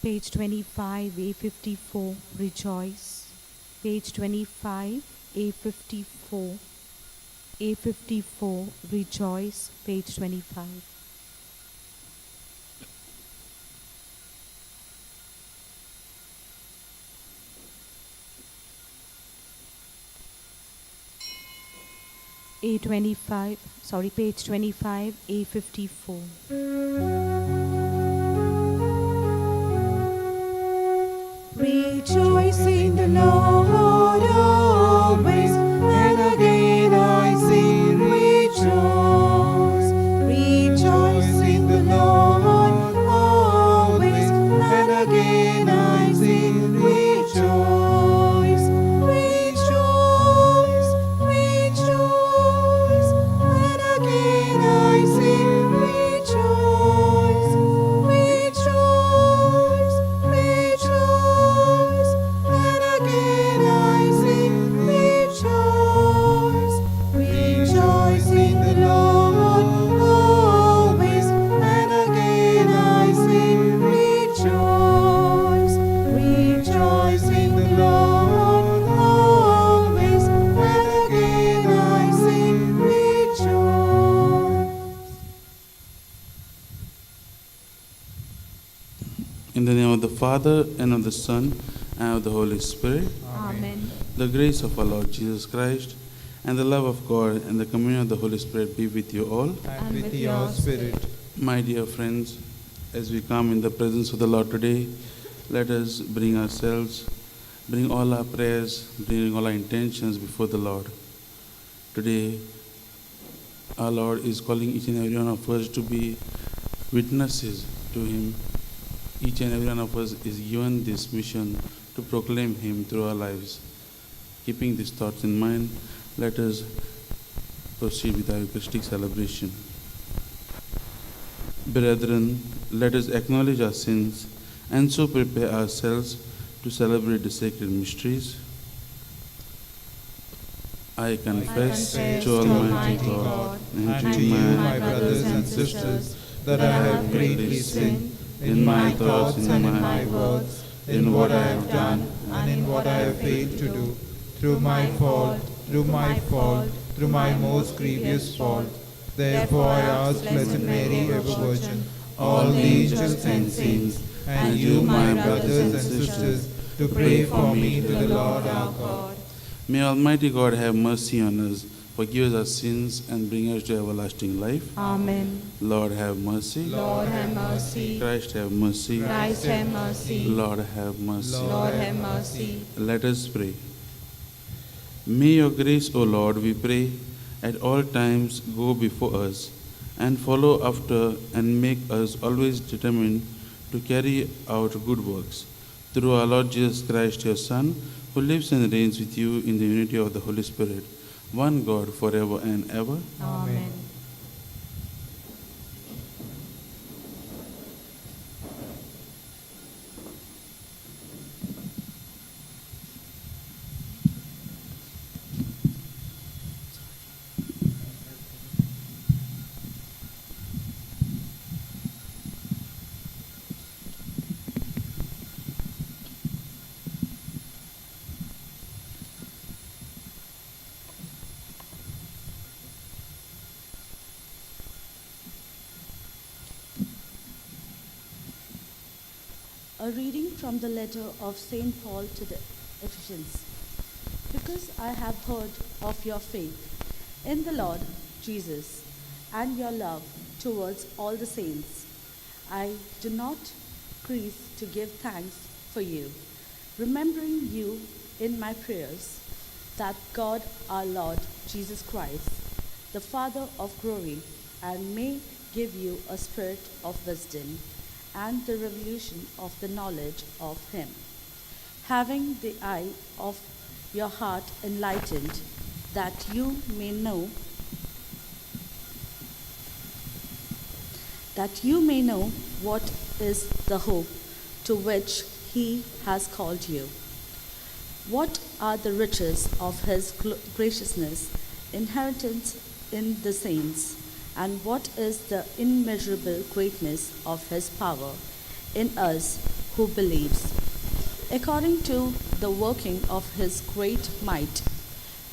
Page 25, A54, rejoice. Page 25, A54, A54, rejoice. Page 25. A25, sorry, page 25, A54. Rejoice in the Lord always, and again I say rejoice. Rejoice in the Lord always, and again I say rejoice. Rejoice, rejoice, and again I say rejoice. Rejoice, rejoice, and again I say rejoice. Rejoice in the Lord always, and again I say rejoice. Rejoice in the Lord always, and again I say rejoice. In the name of the Father, and of the Son, and of the Holy Spirit. Amen. The grace of our Lord Jesus Christ, and the love of God, and the communion of the Holy Spirit be with you all. And with your spirit. My dear friends, as we come in the presence of the Lord today, let us bring ourselves, bring all our prayers, bring all our intentions before the Lord. Today, our Lord is calling each and every one of us to be witnesses to Him. Each and every one of us is given this mission to proclaim Him through our lives. Keeping these thoughts in mind, let us proceed with our Eucharistic celebration. Brethren, let us acknowledge our sins and so prepare ourselves to celebrate the sacred mysteries. I confess to Almighty God And to you, my brothers and sisters, that I have greatly sinned in my thoughts and in my words, in what I have done and in what I have failed to do, through my fault, through my fault, through my most grievous fault. Therefore I ask Blessed Mary, ever Virgin, all the angels and saints, and you, my brothers and sisters, to pray for me to the Lord our God. May Almighty God have mercy on us, forgive us our sins, and bring us to everlasting life. Amen. Lord have mercy. Lord have mercy. Christ have mercy. Christ have mercy. Lord have mercy. Lord have mercy. Let us pray. May your grace, O Lord, we pray, at all times go before us and follow after and make us always determined to carry out good works. Through our Lord Jesus Christ, your Son, who lives and reigns with you in the unity of the Holy Spirit, one God, forever and ever. Amen. A reading from the letter of St. Paul to the Ephesians. Because I have heard of your faith in the Lord Jesus and your love towards all the saints, I do not cease to give thanks for you, remembering you in my prayers, that God our Lord Jesus Christ, the Father of glory, and may give you a spirit of wisdom and the revelation of the knowledge of him, having the eye of your heart enlightened, that you may know what is the hope to which he has called you, what are the riches of his graciousness, inheritance in the saints, and what is the immeasurable greatness of his power in us who believes, according to the working of his great might,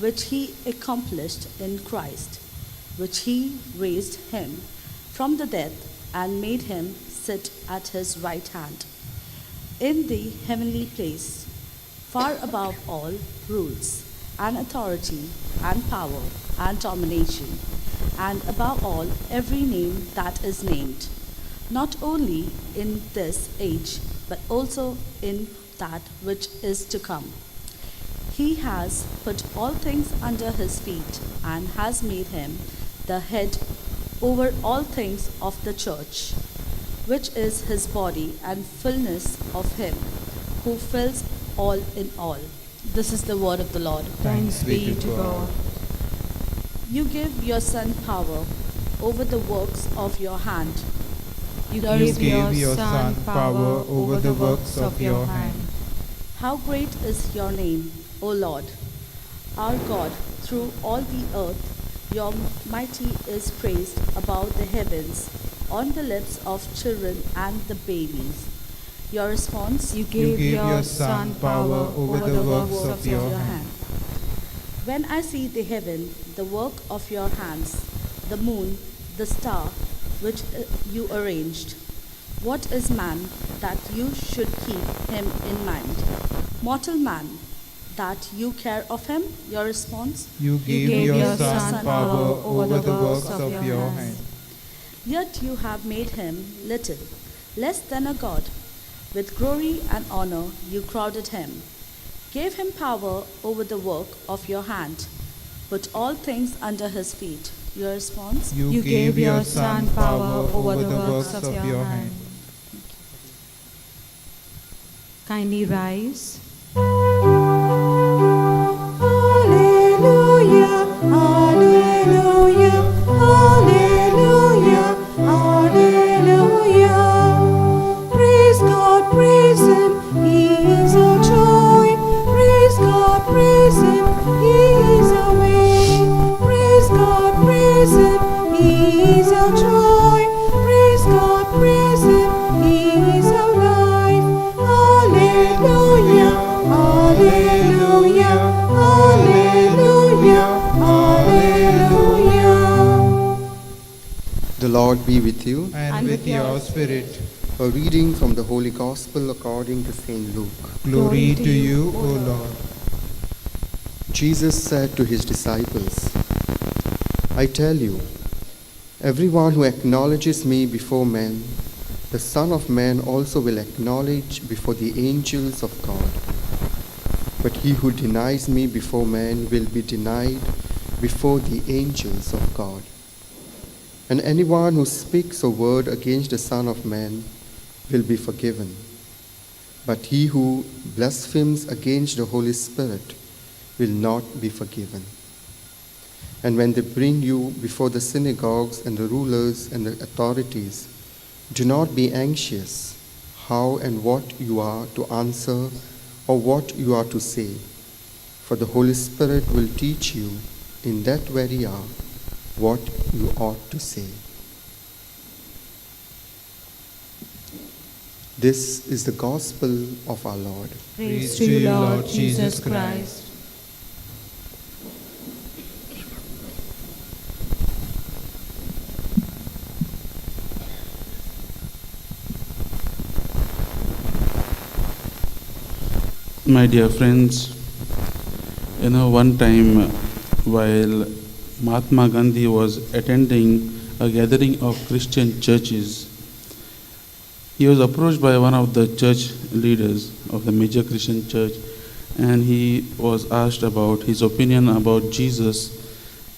which he accomplished in Christ, which he raised him from the dead and made him sit at his right hand in the heavenly place, far above all rules and authority and power and domination, and above all every name that is named, not only in this age, but also in that which is to come. He has put all things under his feet and has made him the head over all things of the church, which is his body and fullness of him who fills all in all. This is the word of the Lord. Thanks be to God. You give your Son power over the works of your hand. You You gave your Son power over the works of your hand. How great is your name, O Lord, our God, through all the earth. Your mighty is praised above the heavens, on the lips of children and the babies. Your response? You You gave gave your Son power over the works of your hand. When I see the heaven, the work of your hands, the moon, the star, which you arranged, what is man that you should keep him in mind? Mortal man, that you care of him? Your response? You gave your Son power over the works of your hand. Yet you have made him little, less than a god. With glory and honor you crowded him, gave him power over the work of your hand, put all things under his feet. Your response? You gave your Son power over the works of your hand. Kindly rise. Alleluia, alleluia, alleluia, alleluia. Praise God, praise Him, He is our joy. Praise God, praise Him, He is our way. Praise God, praise Him, He is our joy. Praise God, praise Him, He is our life. Alleluia, alleluia, alleluia, alleluia. The Lord be with you. And with your spirit. A reading from the Holy Gospel according to St. Luke. Glory to you, O Lord. Jesus said to his disciples, I tell you, everyone who acknowledges me before men, the Son of Man also will acknowledge before the angels of God. But he who denies me before men will be denied before the angels of God. And anyone who speaks a word against the Son of Man, will be forgiven. But he who blasphemes against the Holy Spirit will not be forgiven. And when they bring you before the synagogues and the rulers and the authorities, do not be anxious how and what you are to answer or what you are to say, for the Holy Spirit will teach you in that very hour what you ought to say. This is the gospel of our Lord. Praise to you, Lord Jesus Christ. My dear friends, one time while Mahatma Gandhi was attending a gathering of Christian churches, he was approached by one of the church leaders of the major Christian church, and he was asked about his opinion about Jesus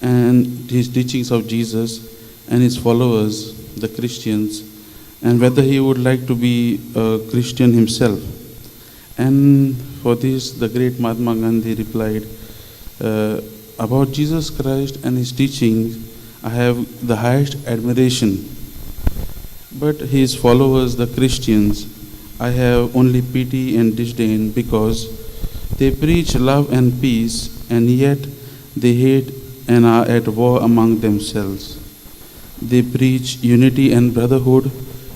and his teachings of Jesus and his followers, the Christians, and whether he would like to be a Christian himself. And for this, the great Mahatma Gandhi replied, about Jesus Christ and his teachings, I have the highest admiration. But his followers, the Christians, I have only pity and disdain, because they preach love and peace, and yet they hate and are at war among themselves. They preach unity and brotherhood,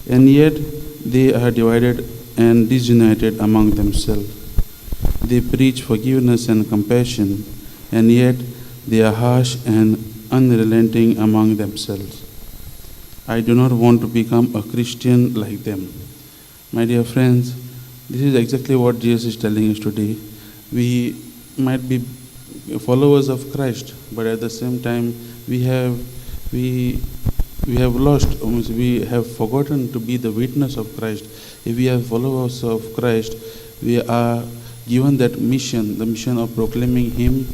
and yet they are divided and disunited among themselves. They preach forgiveness and compassion, and yet they are harsh and unrelenting among themselves. I do not want to become a Christian like them. My dear friends, this is exactly what Jesus is telling us today. We might be followers of Christ, but at the same time, we have lost, almost we have forgotten to be the witness of Christ. If we are followers of Christ, we are given that mission, the mission of proclaiming Him,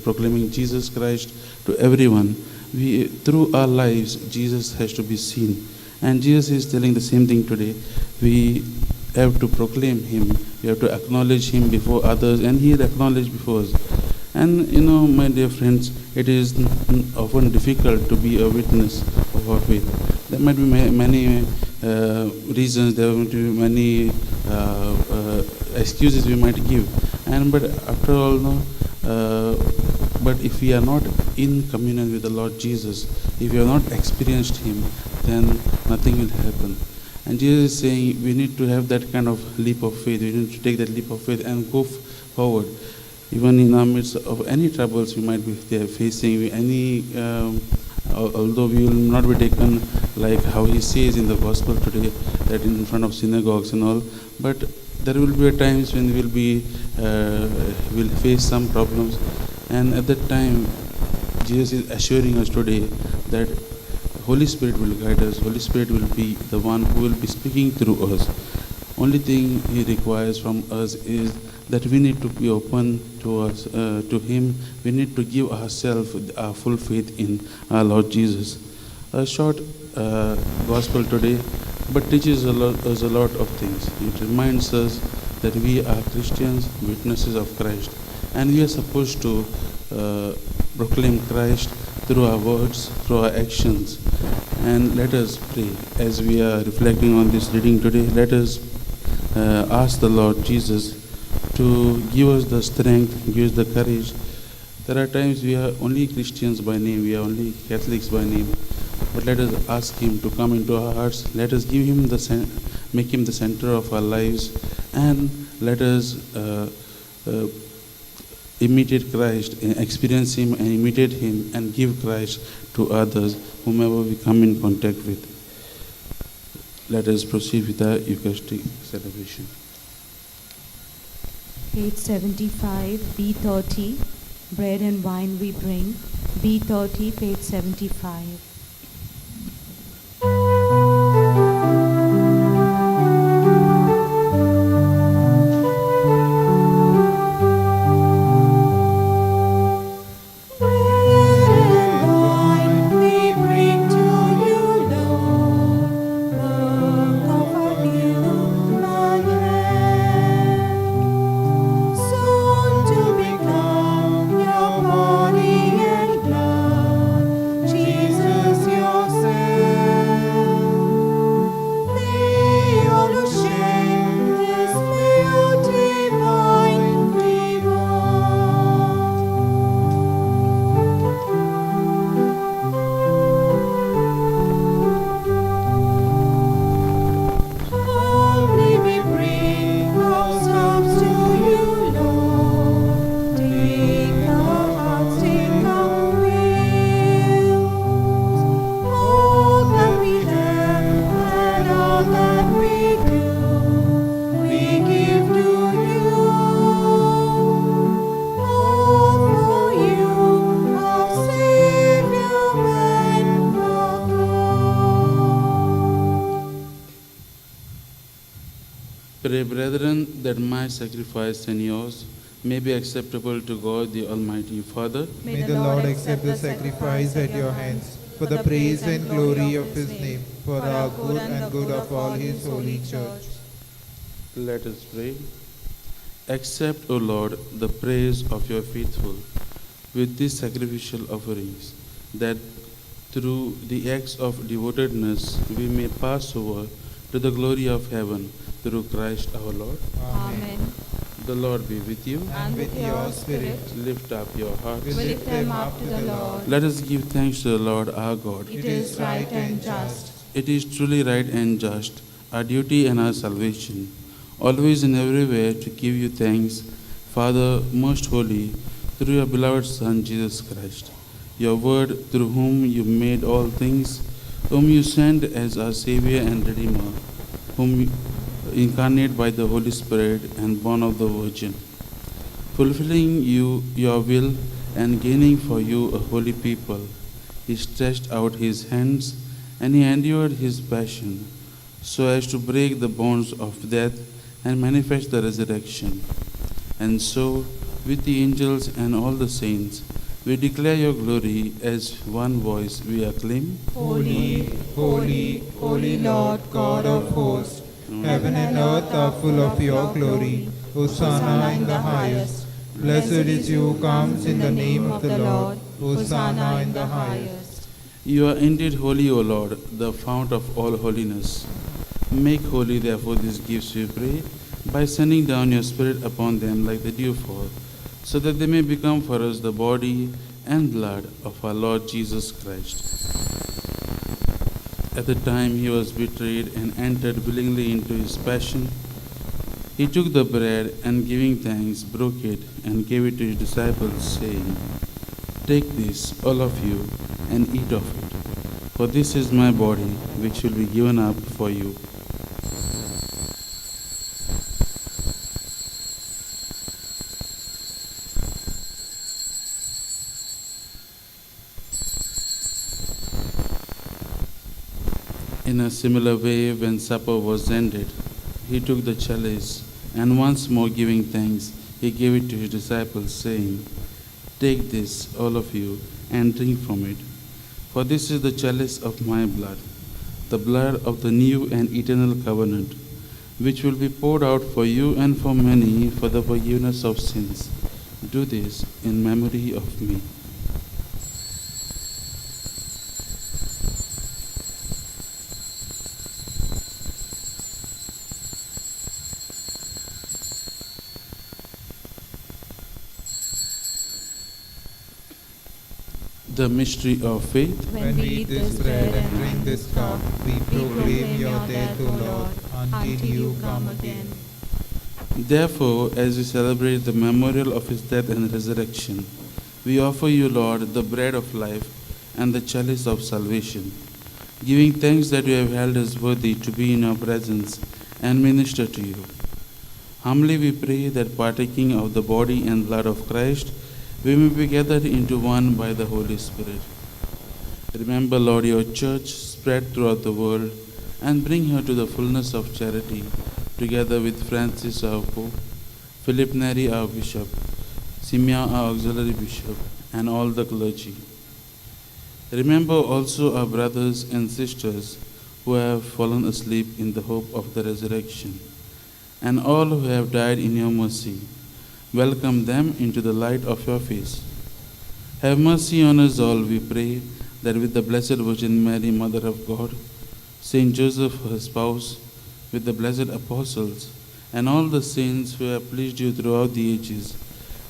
proclaiming Jesus Christ to everyone. Through our lives, Jesus has to be seen. And Jesus is telling the same thing today. We have to proclaim Him. We have to acknowledge Him before others, and He will acknowledge before us. And my dear friends, it is often difficult to be a witness of our faith. There might be many reasons, there might be many excuses we might give. But after all, no, but if we are not in communion with the Lord Jesus, if we have not experienced Him, then nothing will happen. And Jesus is saying we need to have that kind of leap of faith. We need to take that leap of faith and go forward. Even in our midst of any troubles we might be facing, although we will not be taken like how He says in the gospel today, that in front of synagogues and all, but there will be times when we will face some problems, and at that time, Jesus is assuring us today that Holy Spirit will guide us. Holy Spirit will be the one who will be speaking through us. Only thing He requires from us is that we need to be open to us, to Him. We need to give ourselves our full faith in our Lord Jesus. A short gospel today, but teaches us a lot of things. It reminds us that we are Christians, witnesses of Christ, and we are supposed to proclaim Christ through our words, through our actions. And let us pray as we are reflecting on this reading today. Let us ask the Lord Jesus to give us the strength, give us the courage. There are times we are only Christians by name, we are only Catholics by name, but let us ask Him to come into our hearts. Let us give Him the make Him the center of our lives, and let us imitate Christ, experience Him and imitate Him, and give Christ to others, whomever we come in contact with. Let us proceed with our Eucharistic celebration. Page 75, B30, bread and wine we bring. B30, page 75. Bring to you, Lord, work of our Pray, brethren, that my sacrifice and yours may be acceptable to God, the Almighty Father. May the Lord accept the sacrifice at your hands, for the praise and glory of his name, for our good and good of all his holy church. Let us pray. Accept, O Lord, the praise of your faithful with these sacrificial offerings, that through the acts of devotedness we may pass over to the glory of heaven through Christ our Lord. Amen. The Lord be with you. And with your spirit. Lift up your hearts. We lift them up to the Lord. Let us give thanks to the Lord our God. It is right and just. It is truly right and just, our duty and our salvation, always and everywhere to give you thanks, Father most holy, through your beloved Son, Jesus Christ, your Word, through whom you made all things, whom you sent as our Savior and Redeemer, whom you incarnate by the Holy Spirit and born of the Virgin, fulfilling you your will and gaining for you a holy people. He stretched out his hands and he endured his passion, so as to break the bonds of death and manifest the resurrection. And so, with the angels and all the saints, we declare your glory as one voice we acclaim. Holy, holy, holy Lord, God of hosts, heaven and earth are full of your glory. Hosanna in the highest. Blessed is he who comes in the name of the Lord. Hosanna in the highest. You are indeed holy, O Lord, the fount of all holiness. Make holy, therefore, these gifts, we pray, by sending down your Spirit upon them like the dewfall, so that they may become for us the body and blood of our Lord Jesus Christ. At the time he was betrayed and entered willingly into his passion, he took the bread and, giving thanks, broke it and gave it to his disciples, saying, "Take this, all of you, and eat of it, for this is my body, which will be given up for you." In a similar way, when supper was ended, he took the chalice, and once more giving thanks, he gave it to his disciples, saying, "Take this, all of you, and drink from it, for this is the chalice of my blood, the blood of the new and eternal covenant, which will be poured out for you and for many for the forgiveness of sins. Do this in memory of me." The mystery of faith. When we eat this bread and drink this cup, we proclaim your death, O Lord, until you come again. Therefore, as we celebrate the memorial of his death and resurrection, we offer you, Lord, the bread of life and the chalice of salvation, giving thanks that you have held us worthy to be in your presence and minister to you. Humbly we pray that, partaking of the body and blood of Christ, we may be gathered into one by the Holy Spirit. Remember, Lord, your church spread throughout the world, and bring her to the fullness of charity, together with Francis our Pope, Philip Neri our Bishop, Simeon our Auxiliary Bishop, and all the clergy. Remember also our brothers and sisters who have fallen asleep in the hope of the resurrection, and all who have died in your mercy. Welcome them into the light of your face. Have mercy on us all, we pray, that with the Blessed Virgin Mary, Mother of God, Saint Joseph, her spouse, with the blessed apostles, and all the saints who have pleased you throughout the ages,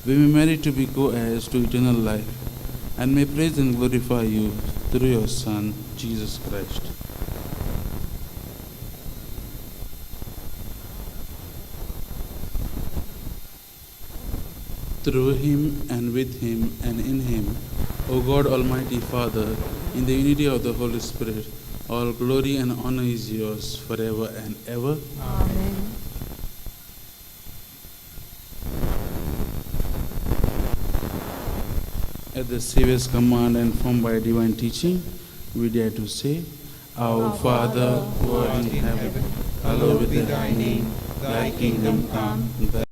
we may merit to be co-heirs to eternal life, and may praise and glorify you through your Son, Jesus Christ. Through him, and with him, and in him, O God, Almighty Father, in the unity of the Holy Spirit, all glory and honor is yours forever and ever. Amen. At the Saviour's command and formed by divine teaching, we dare to say, Our Father, who art in heaven, hallowed be thy name. Thy kingdom come, thy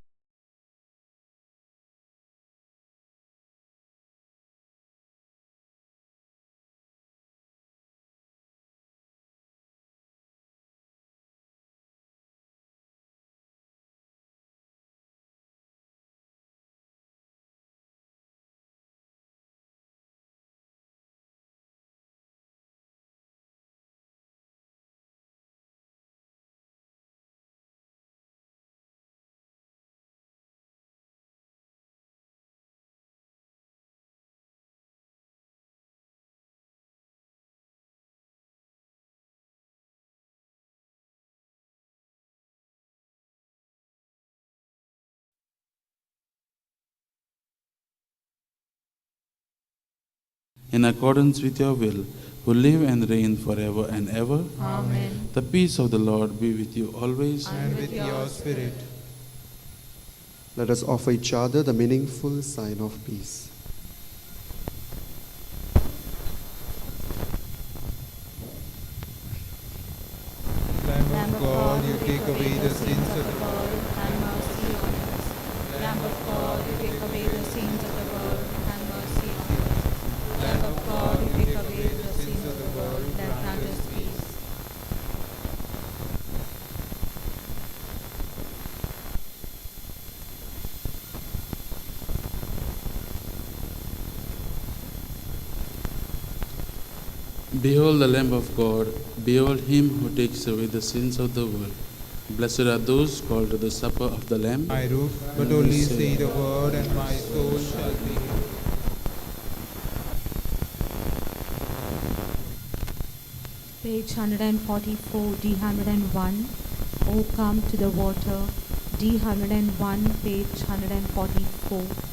in accordance with your will, who live and reign forever and ever. Amen. The peace of the Lord be with you always. And with your spirit. Let us offer each other the meaningful sign of peace. Lamb of God, you take away the sins of the world. Have mercy on us. Lamb of God, you take away the sins of the world. Have mercy on us. Lamb of God, you take away the sins of the world. Grant us peace. Behold the Lamb of God, behold him who takes away the sins of the world. Blessed are those called to the supper of the Lamb. My roof, but only say the word, and my soul shall be healed. Page 144, D101. O come to the water. D101, page 144.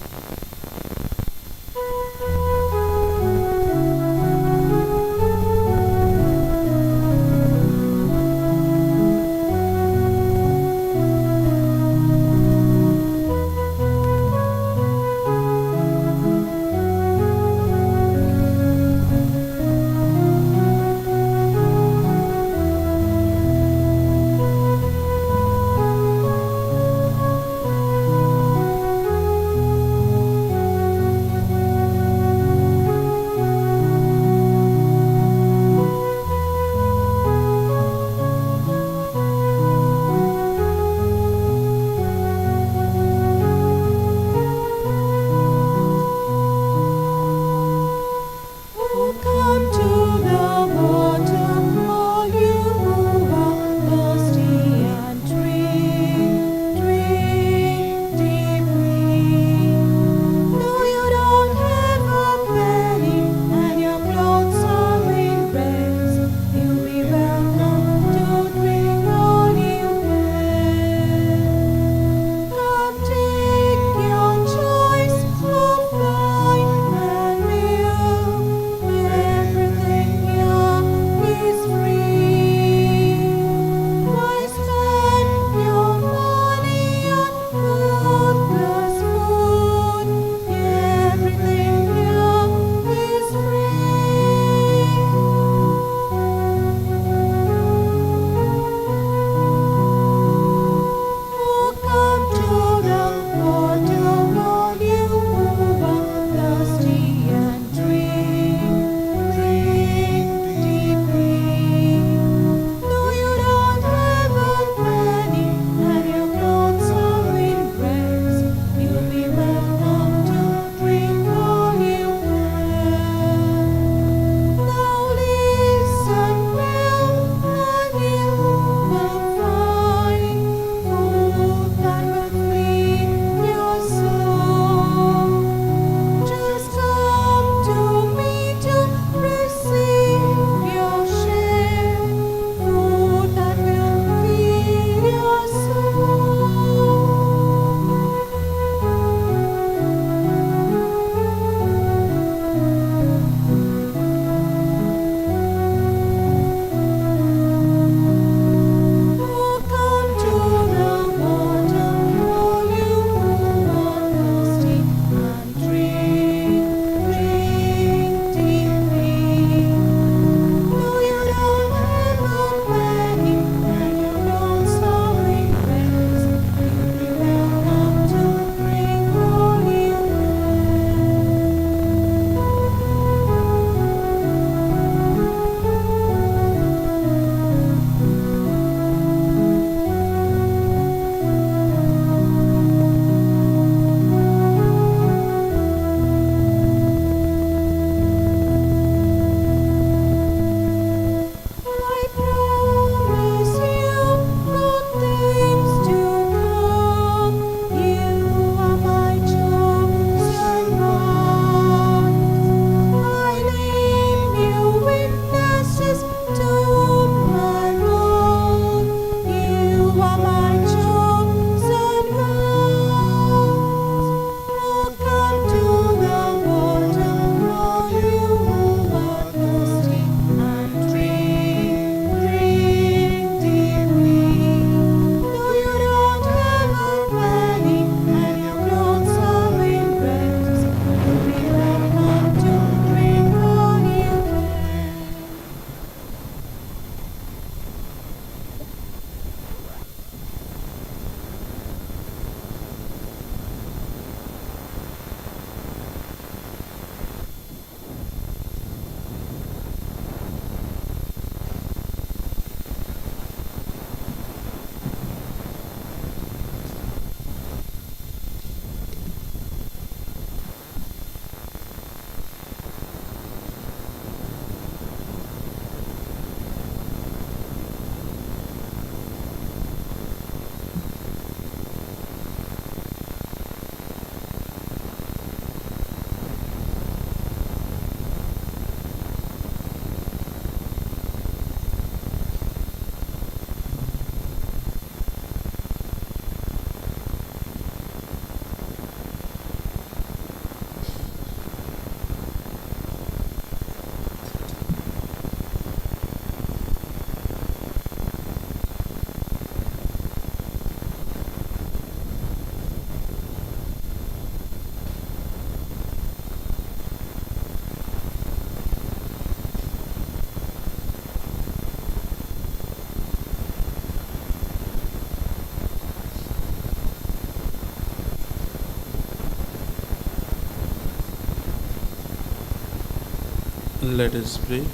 Let us pray.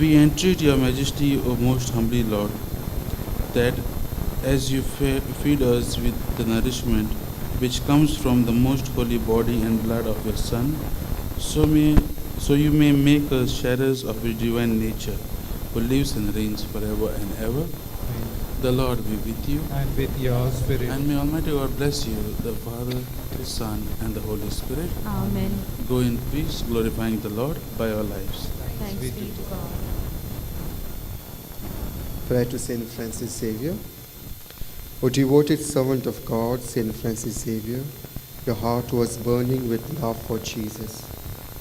We entreat your majesty, O most humbly Lord, that as you feed us with the nourishment which comes from the most holy body and blood of your Son, so you may make us sharers of his divine nature, who lives and reigns forever and ever. Amen. The Lord be with you. And with your spirit. And may Almighty God bless you, the Father, the Son, and the Holy Spirit. Amen. Go in peace, glorifying the Lord by our lives. Thanks be to God. Prayer to Saint Francis Xavier. O devoted servant of God, Saint Francis Xavier, your heart was burning with love for Jesus.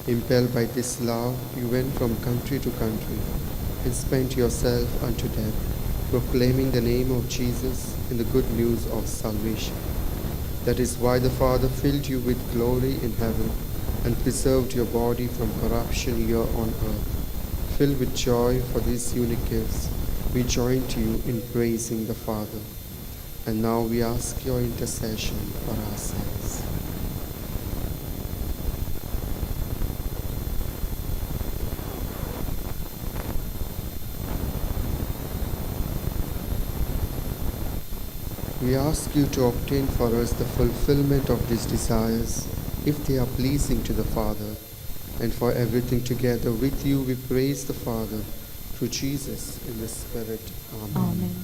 Impelled by this love, you went from country to country and spent yourself unto death, proclaiming the name of Jesus and the good news of salvation. That is why the Father filled you with glory in heaven and preserved your body from corruption here on earth. Filled with joy for these unique gifts, we join to you in praising the Father. And now we ask your intercession for ourselves. We ask you to obtain for us the fulfillment of these desires, if they are pleasing to the Father. And for everything together with you we praise the Father, through Jesus in the Spirit. Amen. Amen.